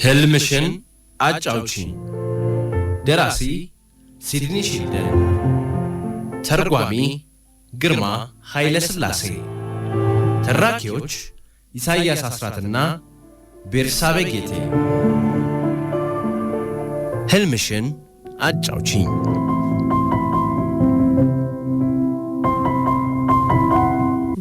ህልምሽን አጫውቺኝ። ደራሲ ሲድኒ ሺልደን፣ ተርጓሚ ግርማ ኃይለ ሥላሴ፣ ተራኪዎች ኢሳይያስ አስራትና ቤርሳቤ ጌቴ። ህልምሽን አጫውቺኝ።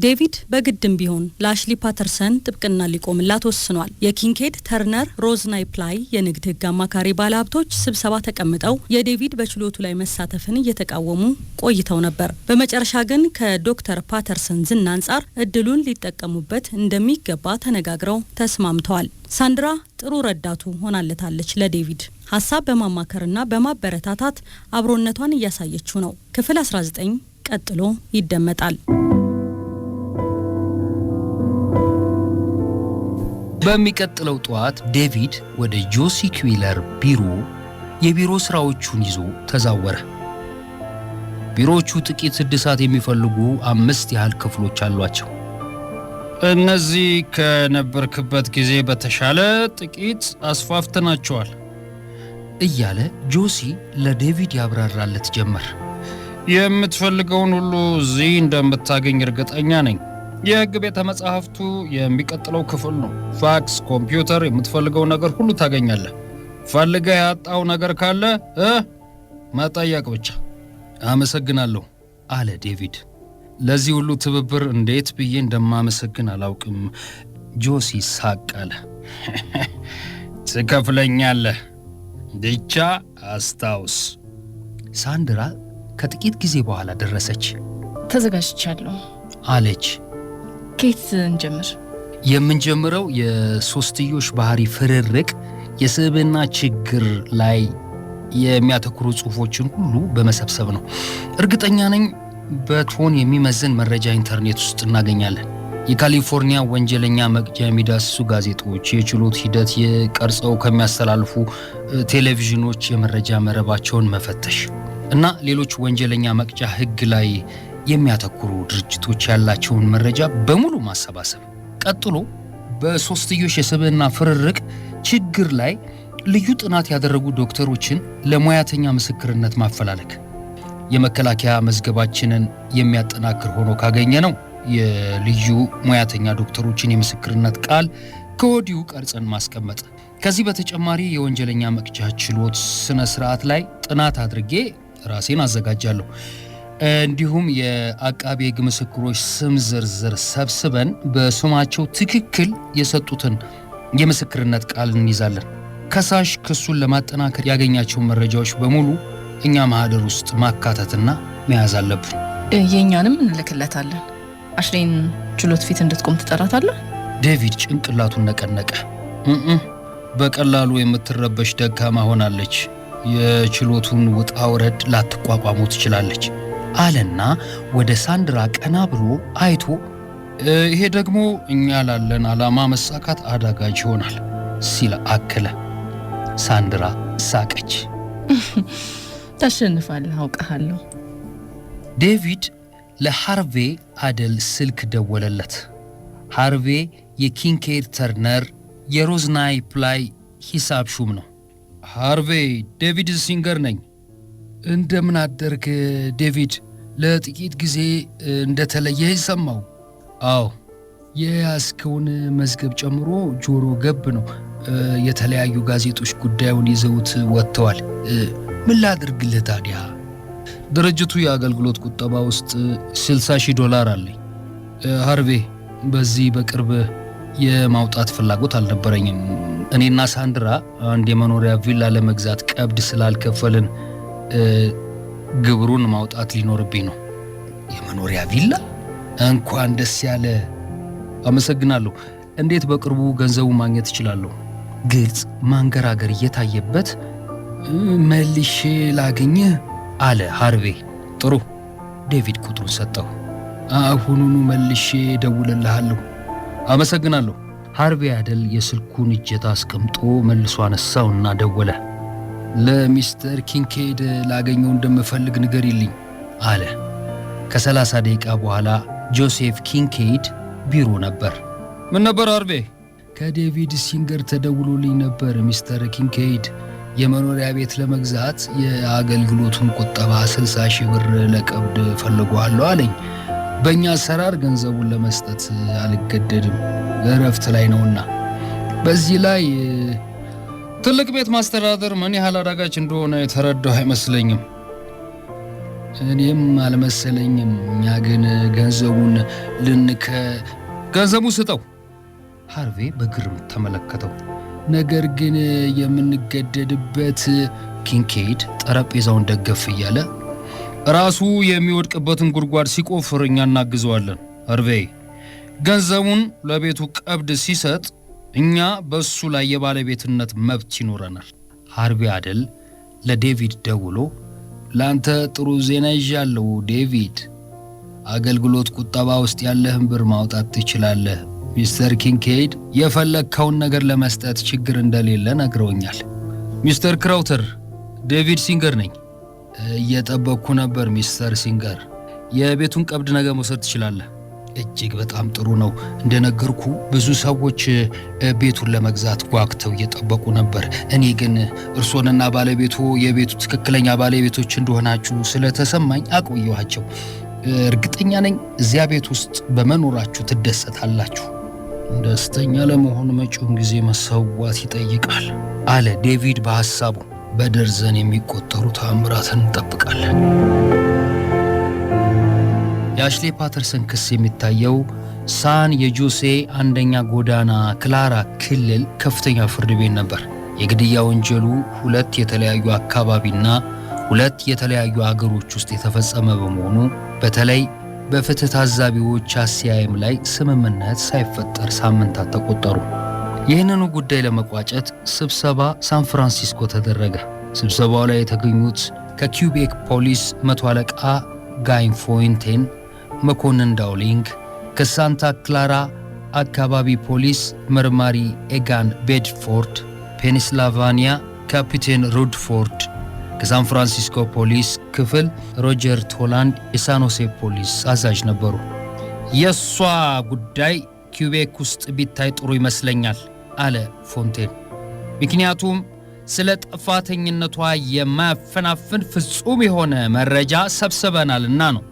ዴቪድ በግድም ቢሆን ለአሽሊ ፓተርሰን ጥብቅና ሊቆምላት ወስኗል። የኪንኬድ ተርነር ሮዝናይ ፕላይ የንግድ ሕግ አማካሪ ባለሀብቶች ስብሰባ ተቀምጠው የዴቪድ በችሎቱ ላይ መሳተፍን እየተቃወሙ ቆይተው ነበር። በመጨረሻ ግን ከዶክተር ፓተርሰን ዝና አንጻር እድሉን ሊጠቀሙበት እንደሚገባ ተነጋግረው ተስማምተዋል። ሳንድራ ጥሩ ረዳቱ ሆናለታለች። ለዴቪድ ሀሳብ በማማከርና በማበረታታት አብሮነቷን እያሳየችው ነው። ክፍል 19 ቀጥሎ ይደመጣል። በሚቀጥለው ጠዋት ዴቪድ ወደ ጆሲ ኩዊለር ቢሮ የቢሮ ሥራዎቹን ይዞ ተዛወረ። ቢሮዎቹ ጥቂት እድሳት የሚፈልጉ አምስት ያህል ክፍሎች አሏቸው። እነዚህ ከነበርክበት ጊዜ በተሻለ ጥቂት አስፋፍተናቸዋል እያለ ጆሲ ለዴቪድ ያብራራለት ጀመር። የምትፈልገውን ሁሉ እዚህ እንደምታገኝ እርግጠኛ ነኝ። የሕግ ቤተ መጻሕፍቱ የሚቀጥለው ክፍል ነው። ፋክስ፣ ኮምፒውተር፣ የምትፈልገው ነገር ሁሉ ታገኛለህ። ፈልገህ ያጣኸው ነገር ካለ መጠየቅ ብቻ። አመሰግናለሁ አለ ዴቪድ። ለዚህ ሁሉ ትብብር እንዴት ብዬ እንደማመሰግን አላውቅም። ጆሲ ሳቅ አለ። ትከፍለኛለህ፣ ብቻ አስታውስ። ሳንድራ ከጥቂት ጊዜ በኋላ ደረሰች። ተዘጋጅቻለሁ አለች። ከየት እንጀምር? የምንጀምረው የሶስትዮሽ ባህሪ ፍርርቅ የስብዕና ችግር ላይ የሚያተኩሩ ጽሑፎችን ሁሉ በመሰብሰብ ነው። እርግጠኛ ነኝ በቶን የሚመዝን መረጃ ኢንተርኔት ውስጥ እናገኛለን። የካሊፎርኒያ ወንጀለኛ መቅጫ የሚዳስሱ ጋዜጦች፣ የችሎት ሂደት ቀርጸው ከሚያስተላልፉ ቴሌቪዥኖች የመረጃ መረባቸውን መፈተሽ እና ሌሎች ወንጀለኛ መቅጫ ሕግ ላይ የሚያተኩሩ ድርጅቶች ያላቸውን መረጃ በሙሉ ማሰባሰብ። ቀጥሎ በሶስትዮሽ የስብዕና ፍርርቅ ችግር ላይ ልዩ ጥናት ያደረጉ ዶክተሮችን ለሙያተኛ ምስክርነት ማፈላለግ። የመከላከያ መዝገባችንን የሚያጠናክር ሆኖ ካገኘ ነው የልዩ ሙያተኛ ዶክተሮችን የምስክርነት ቃል ከወዲሁ ቀርጸን ማስቀመጥ። ከዚህ በተጨማሪ የወንጀለኛ መቅጫ ችሎት ስነ ስርዓት ላይ ጥናት አድርጌ ራሴን አዘጋጃለሁ። እንዲሁም የአቃቤ ሕግ ምስክሮች ስም ዝርዝር ሰብስበን በስማቸው ትክክል የሰጡትን የምስክርነት ቃል እንይዛለን። ከሳሽ ክሱን ለማጠናከር ያገኛቸውን መረጃዎች በሙሉ እኛ ማህደር ውስጥ ማካተትና መያዝ አለብን። የእኛንም እንልክለታለን። አሽሌን ችሎት ፊት እንድትቆም ትጠራታለህ? ዴቪድ ጭንቅላቱን ነቀነቀ። በቀላሉ የምትረበሽ ደካማ ሆናለች። የችሎቱን ውጣ ውረድ ላትቋቋሙ ትችላለች አለና ወደ ሳንድራ ቀና ብሎ አይቶ ይሄ ደግሞ እኛ ላለን ዓላማ መሳካት አዳጋጅ ይሆናል ሲል አከለ። ሳንድራ ሳቀች። ታሸንፋለህ፣ አውቅሃለሁ። ዴቪድ ለሃርቬ አደል ስልክ ደወለለት። ሃርቬ የኪንኬድ ተርነር የሮዝናይ ፕላይ ሂሳብ ሹም ነው። ሃርቬ፣ ዴቪድ ሲንገር ነኝ። እንደምን አደርክ ዴቪድ? ለጥቂት ጊዜ እንደተለየህ ሰማሁ። አዎ፣ የያዝከውን መዝገብ ጨምሮ ጆሮ ገብ ነው። የተለያዩ ጋዜጦች ጉዳዩን ይዘውት ወጥተዋል። ምን ላድርግልህ ታዲያ? ድርጅቱ የአገልግሎት ቁጠባ ውስጥ 60 ሺህ ዶላር አለኝ። ሃርቬ፣ በዚህ በቅርብ የማውጣት ፍላጎት አልነበረኝም። እኔና ሳንድራ አንድ የመኖሪያ ቪላ ለመግዛት ቀብድ ስላልከፈልን ግብሩን ማውጣት ሊኖርብኝ ነው። የመኖሪያ ቪላ? እንኳን ደስ ያለ። አመሰግናለሁ። እንዴት በቅርቡ ገንዘቡ ማግኘት እችላለሁ? ግልጽ ማንገራገር እየታየበት መልሼ ላግኝህ አለ ሃርቬ። ጥሩ። ዴቪድ ቁጥሩን ሰጠው። አሁኑኑ መልሼ እደውልልሃለሁ። አመሰግናለሁ። ሃርቬ አደል የስልኩን እጀታ አስቀምጦ መልሶ አነሳውና ደወለ። ለሚስተር ኪንኬድ ላገኘው እንደምፈልግ ንገሪልኝ አለ። ከ30 ደቂቃ በኋላ ጆሴፍ ኪንኬድ ቢሮ ነበር። ምን ነበር ሃርቬ? ከዴቪድ ሲንገር ተደውሎልኝ ነበር ሚስተር ኪንኬይድ። የመኖሪያ ቤት ለመግዛት የአገልግሎቱን ቁጠባ 60,000 ብር ለቀብድ ፈልጓለሁ አለኝ። በእኛ አሰራር ገንዘቡን ለመስጠት አልገደድም፣ እረፍት ላይ ነውና። በዚህ ላይ ትልቅ ቤት ማስተዳደር ምን ያህል አዳጋች እንደሆነ የተረዳው አይመስለኝም። እኔም አልመሰለኝም። እኛ ግን ገንዘቡን ገንዘቡ ስጠው። ሃርቬ በግርምት ተመለከተው። ነገር ግን የምንገደድበት ኪንኬይድ ጠረጴዛውን ደገፍ እያለ ራሱ የሚወድቅበትን ጉድጓድ ሲቆፍር እኛ እናግዘዋለን። ሃርቬ ገንዘቡን ለቤቱ ቀብድ ሲሰጥ እኛ በሱ ላይ የባለቤትነት መብት ይኖረናል። ሃርቬ አደል ለዴቪድ ደውሎ ለአንተ ጥሩ ዜና ይዣለሁ ዴቪድ፣ አገልግሎት ቁጠባ ውስጥ ያለህን ብር ማውጣት ትችላለህ። ሚስተር ኪንኬይድ የፈለግከውን ነገር ለመስጠት ችግር እንደሌለ ነግረውኛል። ሚስተር ክራውተር፣ ዴቪድ ሲንገር ነኝ። እየጠበቅኩ ነበር ሚስተር ሲንገር። የቤቱን ቀብድ ነገ መውሰድ ትችላለህ። እጅግ በጣም ጥሩ ነው። እንደነገርኩ ብዙ ሰዎች ቤቱን ለመግዛት ጓግተው እየጠበቁ ነበር። እኔ ግን እርሶንና ባለቤቱ የቤቱ ትክክለኛ ባለቤቶች እንደሆናችሁ ስለተሰማኝ አቆየኋቸው። እርግጠኛ ነኝ እዚያ ቤት ውስጥ በመኖራችሁ ትደሰታላችሁ። ደስተኛ ለመሆን መጪውን ጊዜ መሰዋት ይጠይቃል አለ ዴቪድ በሐሳቡ። በደርዘን የሚቆጠሩ ተአምራትን እንጠብቃለን። የአሽሌ ፓተርሰን ክስ የሚታየው ሳን የጆሴ አንደኛ ጎዳና ክላራ ክልል ከፍተኛ ፍርድ ቤት ነበር። የግድያ ወንጀሉ ሁለት የተለያዩ አካባቢና ሁለት የተለያዩ አገሮች ውስጥ የተፈጸመ በመሆኑ በተለይ በፍትህ ታዛቢዎች አስተያየም ላይ ስምምነት ሳይፈጠር ሳምንታት ተቆጠሩ። ይህንኑ ጉዳይ ለመቋጨት ስብሰባ ሳን ፍራንሲስኮ ተደረገ። ስብሰባው ላይ የተገኙት ከኪውቤክ ፖሊስ መቶ አለቃ ጋይን ፎይንቴን፣ መኮንን ዳውሊንግ፣ ከሳንታ ክላራ አካባቢ ፖሊስ መርማሪ ኤጋን ቤድፎርድ፣ ፔንስላቫኒያ ካፒቴን ሩድፎርድ፣ ከሳን ፍራንሲስኮ ፖሊስ ክፍል ሮጀር ቶላንድ የሳንሆሴ ፖሊስ አዛዥ ነበሩ። የእሷ ጉዳይ ኪውቤክ ውስጥ ቢታይ ጥሩ ይመስለኛል አለ ፎንቴን። ምክንያቱም ስለ ጥፋተኝነቷ የማያፈናፍን ፍጹም የሆነ መረጃ ሰብስበናልና ነው።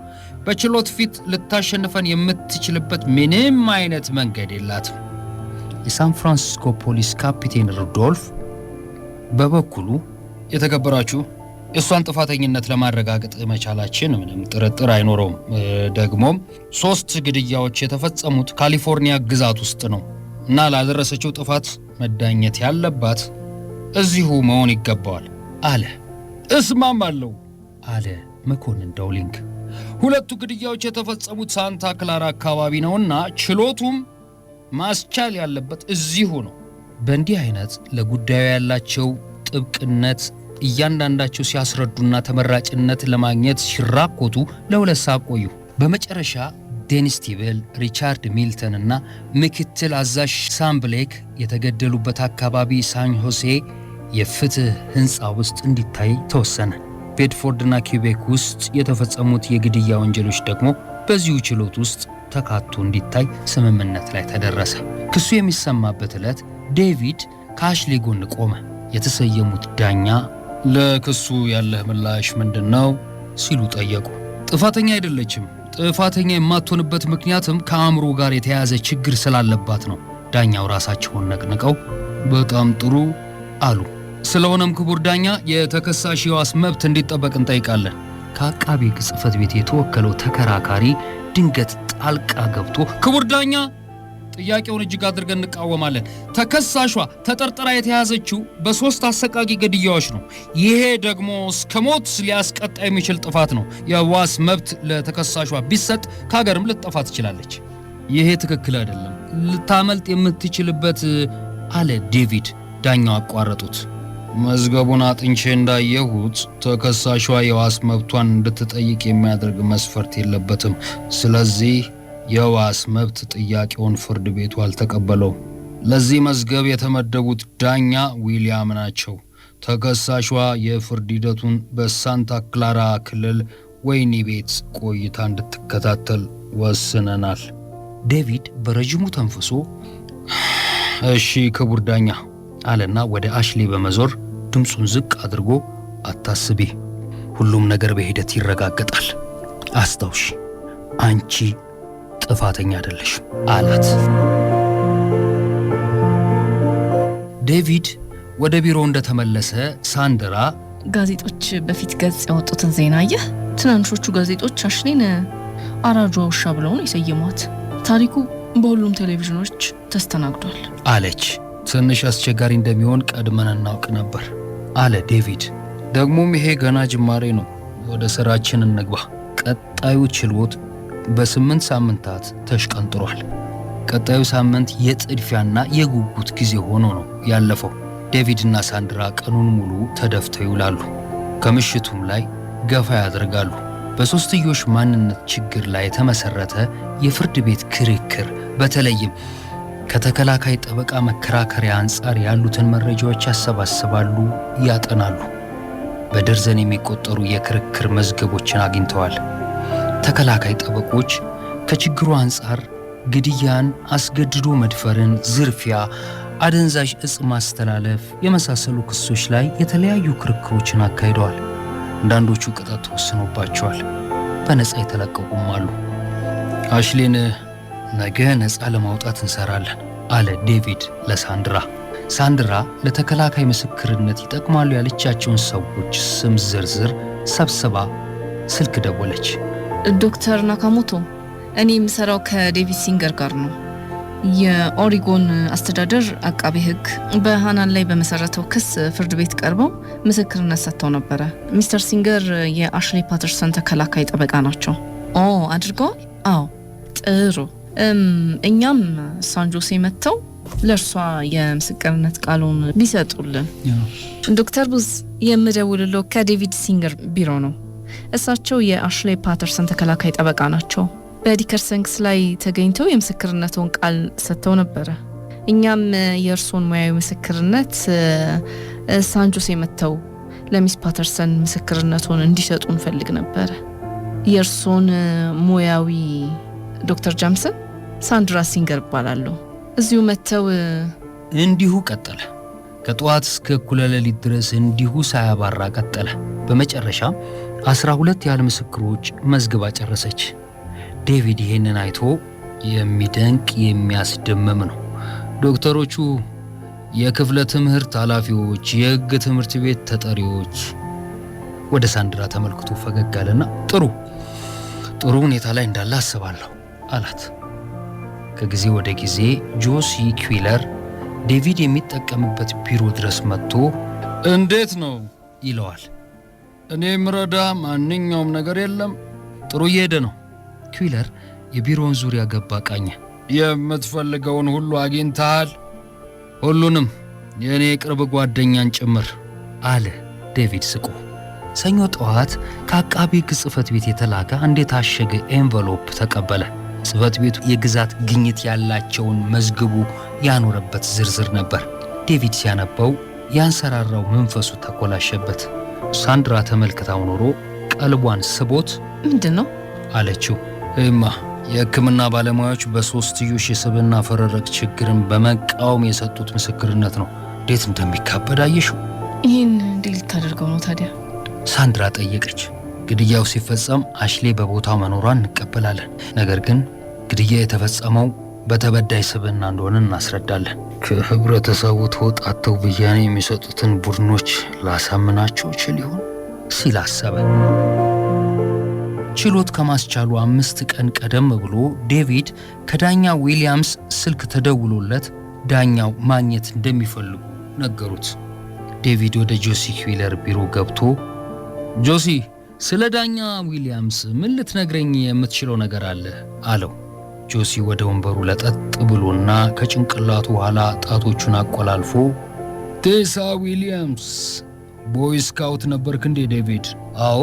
በችሎት ፊት ልታሸንፈን የምትችልበት ምንም አይነት መንገድ የላትም። የሳን ፍራንሲስኮ ፖሊስ ካፒቴን ሩዶልፍ በበኩሉ የተከበራችሁ የእሷን ጥፋተኝነት ለማረጋገጥ መቻላችን ምንም ጥርጥር አይኖረውም። ደግሞም 3 ግድያዎች የተፈጸሙት ካሊፎርኒያ ግዛት ውስጥ ነው እና ላደረሰችው ጥፋት መዳኘት ያለባት እዚሁ መሆን ይገባዋል አለ። እስማማለሁ አለ መኮንን ዳውሊንግ። 2 ግድያዎች የተፈጸሙት ሳንታ ክላራ አካባቢ ነውና ችሎቱም ማስቻል ያለበት እዚሁ ነው። በእንዲህ አይነት ለጉዳዩ ያላቸው ጥብቅነት እያንዳንዳቸው ሲያስረዱና ተመራጭነት ለማግኘት ሲራኮቱ ለ2 ሰዓት ቆዩ። በመጨረሻ ዴኒስ ቲብል፣ ሪቻርድ ሚልተን እና ምክትል አዛዥ ሳም ብሌክ የተገደሉበት አካባቢ ሳን ሆሴ የፍትህ ህንፃ ውስጥ እንዲታይ ተወሰነ። ቤድፎርድና ኪውቤክ ውስጥ የተፈጸሙት የግድያ ወንጀሎች ደግሞ በዚሁ ችሎት ውስጥ ተካቶ እንዲታይ ስምምነት ላይ ተደረሰ። ክሱ የሚሰማበት ዕለት ዴቪድ ከአሽሌ ጎን ቆመ። የተሰየሙት ዳኛ ለክሱ ያለህ ምላሽ ምንድነው ሲሉ ጠየቁ። ጥፋተኛ አይደለችም። ጥፋተኛ የማትሆንበት ምክንያትም ከአእምሮ ጋር የተያያዘ ችግር ስላለባት ነው። ዳኛው ራሳቸውን ነቅንቀው በጣም ጥሩ አሉ። ስለሆነም ክቡር ዳኛ የተከሳሽ የዋስ መብት እንዲጠበቅ እንጠይቃለን። ከአቃቤ ሕግ ጽሕፈት ቤት የተወከለው ተከራካሪ ድንገት ጣልቃ ገብቶ ክቡር ዳኛ ጥያቄውን እጅግ አድርገን እንቃወማለን። ተከሳሿ ተጠርጥራ የተያዘችው በ3 አሰቃቂ ግድያዎች ነው። ይሄ ደግሞ እስከ ሞት ሊያስቀጣ የሚችል ጥፋት ነው። የዋስ መብት ለተከሳሿ ቢሰጥ ከሀገርም ልትጠፋ ትችላለች። ይሄ ትክክል አይደለም። ልታመልጥ የምትችልበት አለ ዴቪድ። ዳኛው አቋረጡት። መዝገቡን አጥንቼ እንዳየሁት ተከሳሿ የዋስ መብቷን እንድትጠይቅ የሚያደርግ መስፈርት የለበትም። ስለዚህ የዋስ መብት ጥያቄውን ፍርድ ቤቱ አልተቀበለው። ለዚህ መዝገብ የተመደቡት ዳኛ ዊሊያም ናቸው። ተከሳሿ የፍርድ ሂደቱን በሳንታ ክላራ ክልል ወህኒ ቤት ቆይታ እንድትከታተል ወስነናል። ዴቪድ በረጅሙ ተንፍሶ እሺ ክቡር ዳኛ አለና ወደ አሽሌ በመዞር ድምፁን ዝቅ አድርጎ አታስቢ፣ ሁሉም ነገር በሂደት ይረጋገጣል። አስታውሺ፣ አንቺ ጥፋተኛ አይደለሽም አላት። ዴቪድ ወደ ቢሮ እንደተመለሰ ሳንድራ ጋዜጦች በፊት ገጽ ያወጡትን ዜና አየህ? ትናንሾቹ ጋዜጦች አሽሌን አራጇ ውሻ ብለው ነው የሰየሟት። ታሪኩ በሁሉም ቴሌቪዥኖች ተስተናግዷል አለች። ትንሽ አስቸጋሪ እንደሚሆን ቀድመን እናውቅ ነበር አለ ዴቪድ። ደግሞም ይሄ ገና ጅማሬ ነው። ወደ ስራችን እንግባ። ቀጣዩ ችሎት በ8 ሳምንታት ተሽቀንጥሯል። ቀጣዩ ሳምንት የጥድፊያና የጉጉት ጊዜ ሆኖ ነው ያለፈው። ዴቪድና ሳንድራ ቀኑን ሙሉ ተደፍተው ይውላሉ። ከምሽቱም ላይ ገፋ ያደርጋሉ። በሶስትዮሽ ማንነት ችግር ላይ የተመሰረተ የፍርድ ቤት ክርክር በተለይም ከተከላካይ ጠበቃ መከራከሪያ አንጻር ያሉትን መረጃዎች ያሰባስባሉ፣ ያጠናሉ። በደርዘን የሚቆጠሩ የክርክር መዝገቦችን አግኝተዋል። ተከላካይ ጠበቆች ከችግሩ አንጻር ግድያን፣ አስገድዶ መድፈርን፣ ዝርፊያ፣ አደንዛዥ እጽ ማስተላለፍ የመሳሰሉ ክሶች ላይ የተለያዩ ክርክሮችን አካሂደዋል። አንዳንዶቹ ቅጣት ተወስኖባቸዋል፣ በነፃ የተለቀቁም አሉ። አሽሌን ነገ ነፃ ለማውጣት እንሰራለን አለ ዴቪድ ለሳንድራ። ሳንድራ ለተከላካይ ምስክርነት ይጠቅማሉ ያለቻቸውን ሰዎች ስም ዝርዝር ሰብስባ ስልክ ደወለች። ዶክተር ናካሞቶ፣ እኔ የምሰራው ከዴቪድ ሲንገር ጋር ነው። የኦሪጎን አስተዳደር አቃቤ ሕግ በሃናን ላይ በመሰረተው ክስ ፍርድ ቤት ቀርበው ምስክርነት ሰጥተው ነበረ። ሚስተር ሲንገር የአሽሌ ፓተርሰን ተከላካይ ጠበቃ ናቸው። ኦ አድርገዋል? አዎ፣ ጥሩ። እኛም ሳንጆሴ መጥተው ለእርሷ የምስክርነት ቃሉን ቢሰጡልን። ዶክተር ቡዝ፣ የምደውልለው ከዴቪድ ሲንገር ቢሮ ነው። እሳቸው የአሽሌ ፓተርሰን ተከላካይ ጠበቃ ናቸው። በዲከርሰን ክስ ላይ ተገኝተው የምስክርነቱን ቃል ሰጥተው ነበረ። እኛም የእርሶን ሙያዊ ምስክርነት ሳንጆሴ መጥተው ለሚስ ፓተርሰን ምስክርነቱን እንዲሰጡ እንፈልግ ነበረ። የእርሶን ሙያዊ ዶክተር ጃምሰን፣ ሳንድራ ሲንገር እባላለሁ። እዚሁ መጥተው እንዲሁ ቀጠለ። ከጠዋት እስከ እኩለ ሌሊት ድረስ እንዲሁ ሳያባራ ቀጠለ። በመጨረሻ 12 ያህል ምስክሮች መዝግባ ጨረሰች። ዴቪድ ይሄንን አይቶ የሚደንቅ የሚያስደምም ነው። ዶክተሮቹ፣ የክፍለ ትምህርት ኃላፊዎች፣ የሕግ ትምህርት ቤት ተጠሪዎች። ወደ ሳንድራ ተመልክቶ ፈገግ አለና ጥሩ ጥሩ ሁኔታ ላይ እንዳለ አስባለሁ አላት። ከጊዜ ወደ ጊዜ ጆሲ ኩዊለር ዴቪድ የሚጠቀምበት ቢሮ ድረስ መጥቶ እንዴት ነው ይለዋል። እኔ ምረዳ ማንኛውም ነገር የለም። ጥሩ እየሄደ ነው። ኩዊለር የቢሮውን ዙሪያ ገባ ቃኘ። የምትፈልገውን ሁሉ አግኝተሃል? ሁሉንም፣ የእኔ የቅርብ ጓደኛን ጭምር አለ ዴቪድ ስቆ። ሰኞ ጠዋት ከአቃቢ ሕግ ጽሕፈት ቤት የተላከ አንድ የታሸገ envelope ተቀበለ። ጽሕፈት ቤቱ የግዛት ግኝት ያላቸውን መዝግቡ ያኖረበት ዝርዝር ነበር። ዴቪድ ሲያነበው ያንሰራራው መንፈሱ ተኮላሸበት። ሳንድራ ተመልክታው ኖሮ ቀልቧን ስቦት ምንድን ነው አለችው። እማ የሕክምና ባለሙያዎች በሶስትዮሽ የስብዕና ፈረረቅ ችግርን በመቃወም የሰጡት ምስክርነት ነው። እንዴት እንደሚካበድ አየሽው? ይህን እንዴት ልታደርገው ነው ታዲያ? ሳንድራ ጠየቀች። ግድያው ሲፈጸም አሽሌ በቦታው መኖሯን እንቀበላለን። ነገር ግን ግድያ የተፈጸመው በተበዳይ ስብዕና እንደሆነ እናስረዳለን። ከህብረተሰቡ ተወጣተው ብያኔ የሚሰጡትን ቡድኖች ላሳምናቸው እችል ይሆን ሲል አሰበ። ችሎት ከማስቻሉ 5 ቀን ቀደም ብሎ ዴቪድ ከዳኛ ዊሊያምስ ስልክ ተደውሎለት ዳኛው ማግኘት እንደሚፈልጉ ነገሩት። ዴቪድ ወደ ጆሲ ኩዊለር ቢሮ ገብቶ ጆሲ፣ ስለ ዳኛ ዊሊያምስ ምን ልትነግረኝ የምትችለው ነገር አለ አለው። ጆሲ ወደ ወንበሩ ለጠጥ ብሎና ከጭንቅላቱ ኋላ ጣቶቹን አቆላልፎ ቴሳ ዊሊያምስ Boy Scout ነበርክ እንዴ ዴቪድ? አዎ።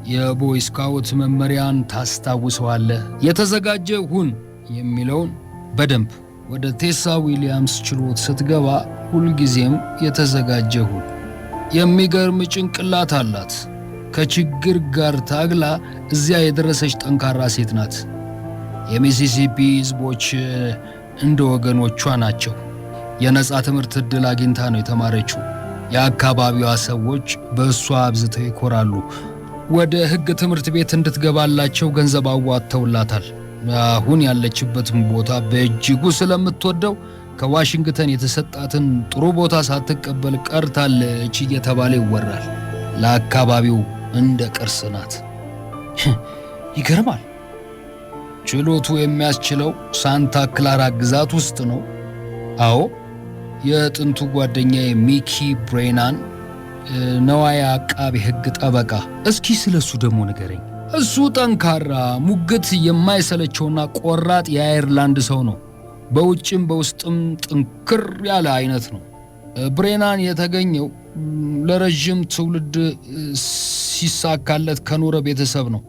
የ Boy Scout መመሪያን ታስታውሰዋለህ? የተዘጋጀ ሁን የሚለውን በደንብ። ወደ ቴሳ ዊሊያምስ ችሎት ስትገባ ሁልጊዜም የተዘጋጀ ሁን። የሚገርም ጭንቅላት አላት። ከችግር ጋር ታግላ እዚያ የደረሰች ጠንካራ ሴት ናት። የሚሲሲፒ ሕዝቦች እንደ ወገኖቿ ናቸው። የነጻ ትምህርት ዕድል አግኝታ ነው የተማረችው። የአካባቢዋ ሰዎች በእሷ አብዝተው ይኮራሉ። ወደ ሕግ ትምህርት ቤት እንድትገባላቸው ገንዘብ አዋጥተውላታል። አሁን ያለችበትን ቦታ በእጅጉ ስለምትወደው ከዋሽንግተን የተሰጣትን ጥሩ ቦታ ሳትቀበል ቀርታለች እየተባለ ይወራል። ለአካባቢው እንደ ቅርስ ናት። ይገርማል። ችሎቱ የሚያስችለው ሳንታ ክላራ ግዛት ውስጥ ነው። አዎ፣ የጥንቱ ጓደኛዬ ሚኪ ብሬናን ነዋይ አቃቤ ሕግ ጠበቃ። እስኪ ስለሱ ደግሞ ንገረኝ። እሱ ጠንካራ፣ ሙግት የማይሰለቸውና ቆራጥ የአየርላንድ ሰው ነው። በውጭም በውስጥም ጥንክር ያለ አይነት ነው። ብሬናን የተገኘው ለረዥም ትውልድ ሲሳካለት ከኖረ ቤተሰብ ነው።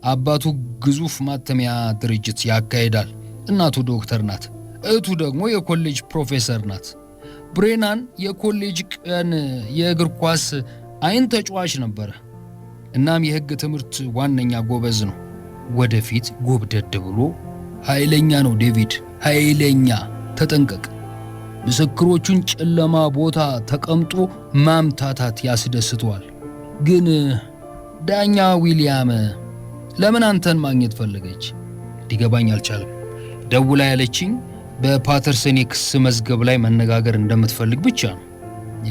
አባቱ ግዙፍ ማተሚያ ድርጅት ያካሂዳል። እናቱ ዶክተር ናት። እህቱ ደግሞ የኮሌጅ ፕሮፌሰር ናት። ብሬናን የኮሌጅ ቀን የእግር ኳስ አይን ተጫዋች ነበረ። እናም የሕግ ትምህርት ዋነኛ ጎበዝ ነው። ወደፊት ጎብደድ ብሎ ኃይለኛ ነው ዴቪድ፣ ኃይለኛ፣ ተጠንቀቅ። ምስክሮቹን ጨለማ ቦታ ተቀምጦ ማምታታት ያስደስተዋል። ግን ዳኛ ዊሊያም ለምን አንተን ማግኘት ፈለገች? ሊገባኝ አልቻለም። ደውላ ያለችኝ በፓተርሰን የክስ መዝገብ ላይ መነጋገር እንደምትፈልግ ብቻ ነው።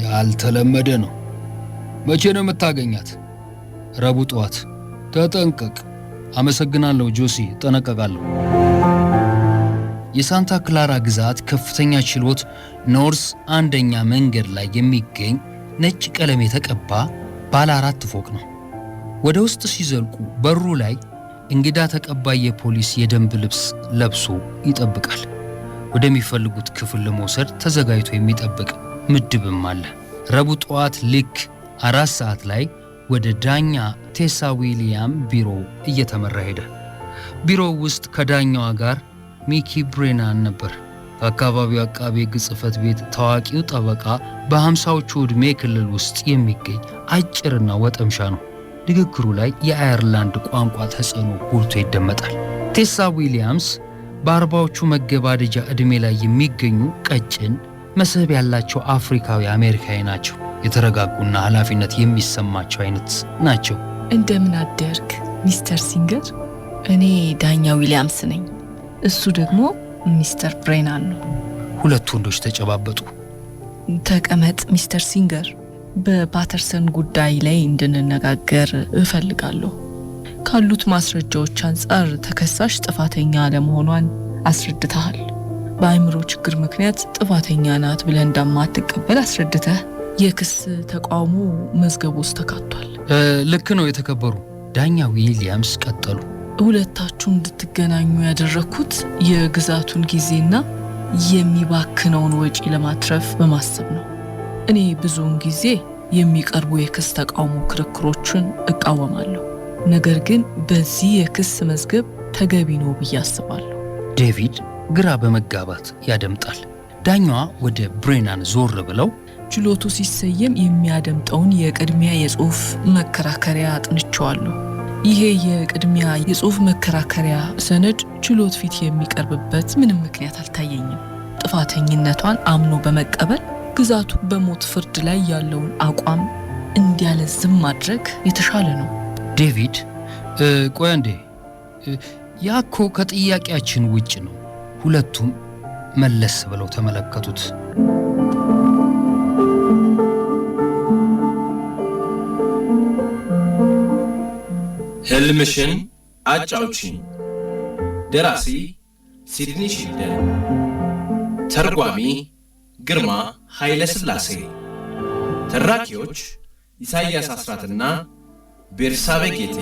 ያልተለመደ ነው። መቼ ነው የምታገኛት? ረቡዕ ጠዋት። ተጠንቀቅ። አመሰግናለሁ ጆሲ፣ እጠነቀቃለሁ። የሳንታ ክላራ ግዛት ከፍተኛ ችሎት ኖርስ አንደኛ መንገድ ላይ የሚገኝ ነጭ ቀለም የተቀባ ባለ 4 ፎቅ ነው። ወደ ውስጥ ሲዘልቁ በሩ ላይ እንግዳ ተቀባይ የፖሊስ የደንብ ልብስ ለብሶ ይጠብቃል። ወደሚፈልጉት ክፍል ለመውሰድ ተዘጋጅቶ የሚጠብቅ ምድብም አለ። ረቡዕ ጠዋት ልክ 4 ሰዓት ላይ ወደ ዳኛ ቴሳ ዊሊያም ቢሮ እየተመራ ሄደ። ቢሮው ውስጥ ከዳኛዋ ጋር ሚኪ ብሬናን ነበር። ከአካባቢው አቃቤ ሕግ ጽሕፈት ቤት ታዋቂው ጠበቃ በ50ዎቹ ዕድሜ ክልል ውስጥ የሚገኝ አጭርና ወጠምሻ ነው። ንግግሩ ላይ የአየርላንድ ቋንቋ ተጽዕኖ ጎልቶ ይደመጣል። ቴሳ ዊሊያምስ በ40ዎቹ መገባደጃ ዕድሜ ላይ የሚገኙ ቀጭን መስህብ ያላቸው አፍሪካዊ አሜሪካዊ ናቸው። የተረጋጉና ኃላፊነት የሚሰማቸው አይነት ናቸው። እንደምን አደርክ ሚስተር ሲንገር? እኔ ዳኛ ዊሊያምስ ነኝ። እሱ ደግሞ ሚስተር ብሬናን ነው። ሁለቱ ወንዶች ተጨባበጡ። ተቀመጥ ሚስተር ሲንገር፣ በፓተርሰን ጉዳይ ላይ እንድንነጋገር እፈልጋለሁ። ካሉት ማስረጃዎች አንጻር ተከሳሽ ጥፋተኛ አለመሆኗን አስረድተሃል። በአእምሮ ችግር ምክንያት ጥፋተኛ ናት ብለህ እንደማትቀበል አስረድተህ የክስ ተቃውሞ መዝገቡ ውስጥ ተካቷል። ልክ ነው የተከበሩ ዳኛ ዊሊያምስ ቀጠሉ። ሁለታችሁ እንድትገናኙ ያደረኩት የግዛቱን ጊዜና የሚባክነውን ወጪ ለማትረፍ በማሰብ ነው። እኔ ብዙውን ጊዜ የሚቀርቡ የክስ ተቃውሞ ክርክሮችን እቃወማለሁ። ነገር ግን በዚህ የክስ መዝገብ ተገቢ ነው ብዬ አስባለሁ። ዴቪድ ግራ በመጋባት ያደምጣል። ዳኛዋ ወደ ብሬናን ዞር ብለው ችሎቱ ሲሰየም የሚያደምጠውን የቅድሚያ የጽሁፍ መከራከሪያ አጥንቼዋለሁ። ይሄ የቅድሚያ የጽሁፍ መከራከሪያ ሰነድ ችሎት ፊት የሚቀርብበት ምንም ምክንያት አልታየኝም። ጥፋተኝነቷን አምኖ በመቀበል ግዛቱ በሞት ፍርድ ላይ ያለውን አቋም እንዲያለዝም ማድረግ የተሻለ ነው። ዴቪድ ቆይ አንዴ፣ ያኮ ከጥያቄያችን ውጭ ነው። ሁለቱም መለስ ብለው ተመለከቱት። ህልምሽን አጫውቺኝ። ደራሲ ሲድኒ ሺልደን፣ ተርጓሚ ግርማ ኃይለ ሥላሴ፣ ተራኪዎች ኢሳያስ አስራትና ቤርሳቤ ጌቴ።